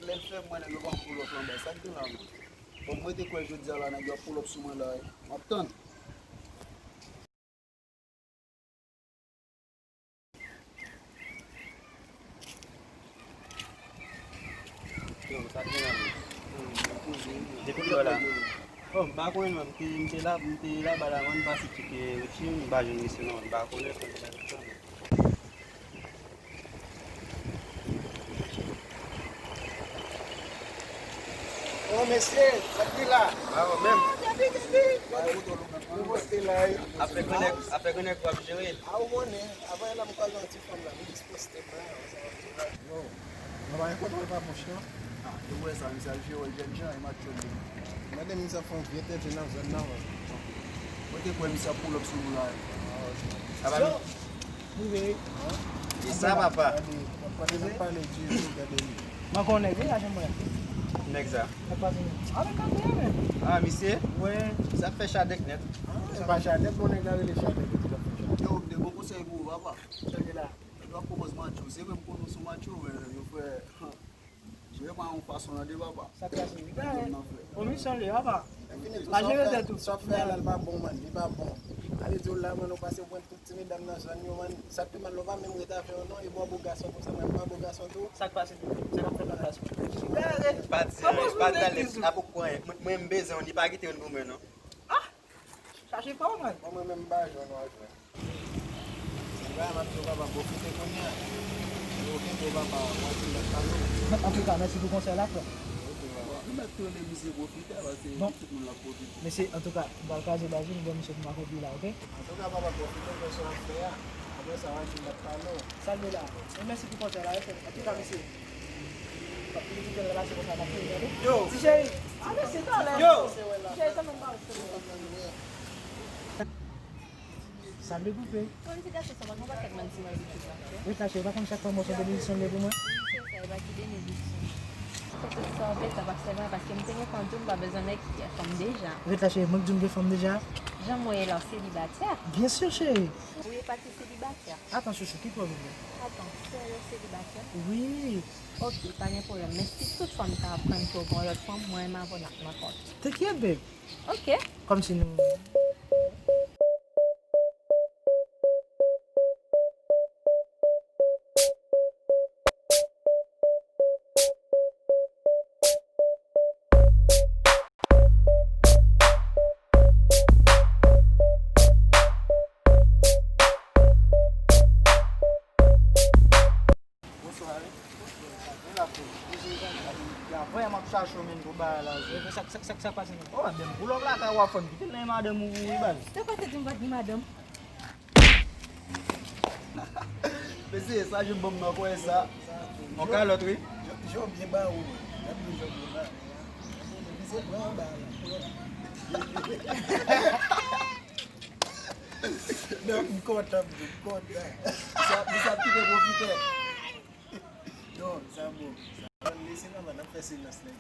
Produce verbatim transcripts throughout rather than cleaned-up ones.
Lè l fè mwen, nèg yo pa pull up anba. Sa k gen la, man? Bon, mwen te kwè jodi a la, nèg yo ap pull up sou mwen la, wi. M ap tann. Yo, sa t gen la menm. Depi lè la. Oh, m pa konnen non, m te, m te la, m te laba la, mwen, m pase tcheke Richie, m pa jwenn misye non, m pa konnen. Oh, mesye, sa k gen la? Bravo, menm. Depi, depi. Nou poste la, wi. Afè grannèg, afè grannèg w ap jere. A, ou konnen, avan la, m kwaze yon ti fanm la, m jis poste, blan, sa va. Yo, mwen pa gen kontwòl pa bouch, non. Ah, yo wè sa, misye al jere jèn jan, e match yo li. Mande misye fè yon vye tete nan zòn nan, wi. Mwen te kwè misye ap pull up sou nou la. Ah, ok. Sa va, yo, men? Rive. E sa, papa. Gade, gade, gade, gade li. Mwen konnen, wi, la, janm wè. Nèg sa. Sa pase, men. Ah, men, gade, men. Ah, misye? Wi. Sa fè chadèk nèt. Ah, se pa chadèk, mon nèg la rele chadèk, epi l ap fè chadèk. Yo, m te gon konsèy pou ou, papa. Tande la. Yo ap pwopoz match yo. Se vre m konnen w se yon match yo, men yo fè. Jere pa yon fason nan de papa. Sa k pase? Gade. Komisyon li, papa. Pa jere tèt ou. Sa w fè a la, l pa bon, man. Li pa bon. Ale di w la, man, ou pase pran tout ti medam nan zòn yo, man. Sa k pi mal, ou pa menm ret avè yo, non. E bon, bo gason konsa, man. Pa bo gason tou. Sa k pase? Sa k ap fèt nan klas ou? Gade. Pa di anyen, pa di anyen. Mwen, mwen, m bezwen w, li pa kite w nan men, non. Ah! Chache pa w, man. Bon, mwen menm m pa jwenn w a jwenn. Se bagay m ap di w, papa, pwofite kounye a. Yo kenbe w, papa, w ap di lòt pale w. Antouka, mèsi pou konsèy la, frè. Ok, papa. Ou mèt tounen misye pwofitè, paske tout moun ap pwofite. Mesye, antouka, m pral kraze baz ou, m ban misye pou m akonpli la, ok? Antouka, papa, pwofite fè sa w ap fè a. Apre sa, w a di lòt pale w. Salye la. E mèsi pou konsèy la, wi, frè. Antouka, mesye. Yo. Ti cheri. A, mèsi, talè. Yo. Ti cheri, sa menm pa. Sa vle koupe. Kòm ti gason sa, pa gen yon pakèt manti nan YouTube la, ok? Ret la, cheri, pa konn chak fwa m wè se yon benediksyon li ye pou mwen. Wi, se sa, e pa ti benediksyon. Se tout sa w fè sa, pa sèlman paske m te gen fanm tou, m pa bezwen nèg ki gen fanm deja. Ret la, cheri, mwen k di w m gen fanm deja? Jan m wè la, w selibatè. Byen si, cheri. Wi, e pa ti selibatè. Atann, chouchou, ki pwoblèm ou? Atann, serye w selibatè? Wi. Ok, pa gen pwoblèm. Men si tout fanm sa ap pran ke w gen yon lòt fanm, mwen menm avè w n ap nan kont. Te kyèt, babe. Ok. Kòmsi nou. Bonswa, wi. Mwen la, frè. Avè m ap chache w, menm, pou bagay la, wi. Sa, sa, sa, sa k pase, menm? Oh, menm, pou lòv la, ka w ap fè m kite l nan madanm ou, wi, baz. Te pa te di m pa t gen madanm. Mesye, sa jwenn ban m nan kwen sa. Yon kalòt, wi. Jan, jan byen ba ou, wi. Gade jan byen ba ou. Mesye, pran anba la. Non, m kontan, m kontan. Misye ap kite pwofitè. Non, sa bon. Sa bon, lese la, n ap fè silans, nèg.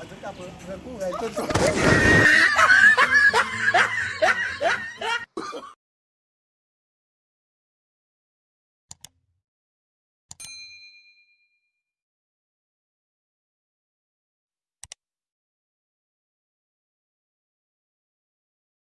Antouka, pran, pran kouraj, tonton.